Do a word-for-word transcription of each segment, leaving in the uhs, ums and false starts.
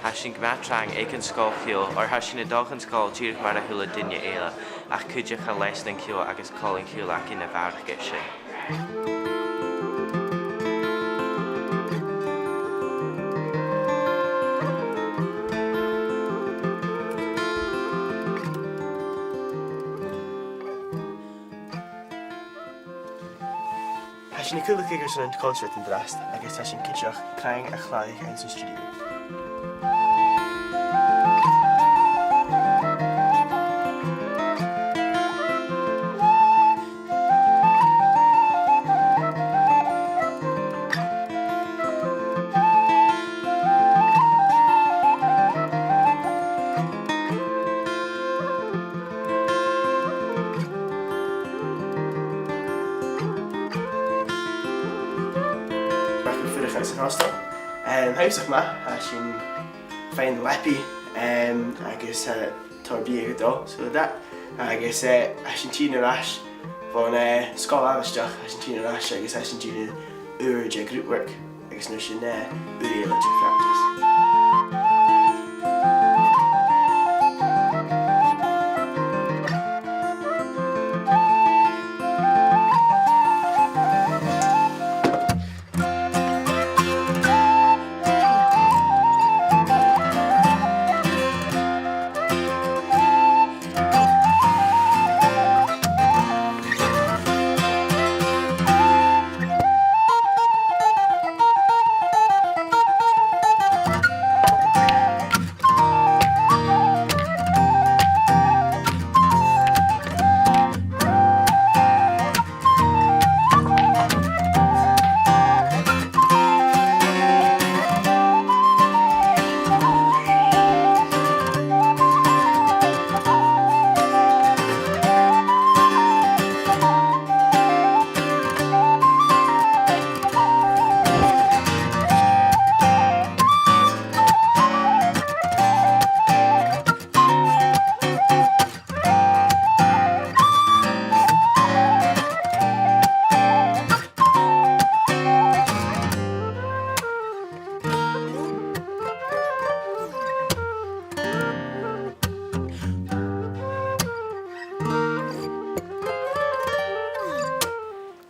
Tha sinn gu math trang aig an sgoil-chiùil, oir tha sinn a' dol dhan sgoil dìreach mar a h-uile duine eile, ach cuideachd tha leasanan ciùil agus còmhlain ciùil againn a bharrachd air sin. Tha sinn a' cruinneachadh airson an coimhearsnachd an-dràsta agus tha sinn cuideachd trang a chladhach anns an stiùidio. Mach gu fuireach anns an hostel. Em, tha e uabhasach math, tha sinn a' faighinn leabaidh, em, agus, eh, tòrr biadh a' dol, so that. Agus, eh, tha sinn a' tighinn air ais bhon, eh, sgoil Abhaisteach, tha sinn a' tighinn air ais agus tha sinn a' dèanamh uair de group work, agus an uair sin, eh, uair eile de practice.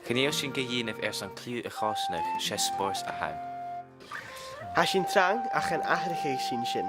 Chan eil sinn ga dhèanamh airson cliù a choiseachd, 's e spòrs a th' ann. Tha sinn trang, ach chan atharraicheadh sinn sin.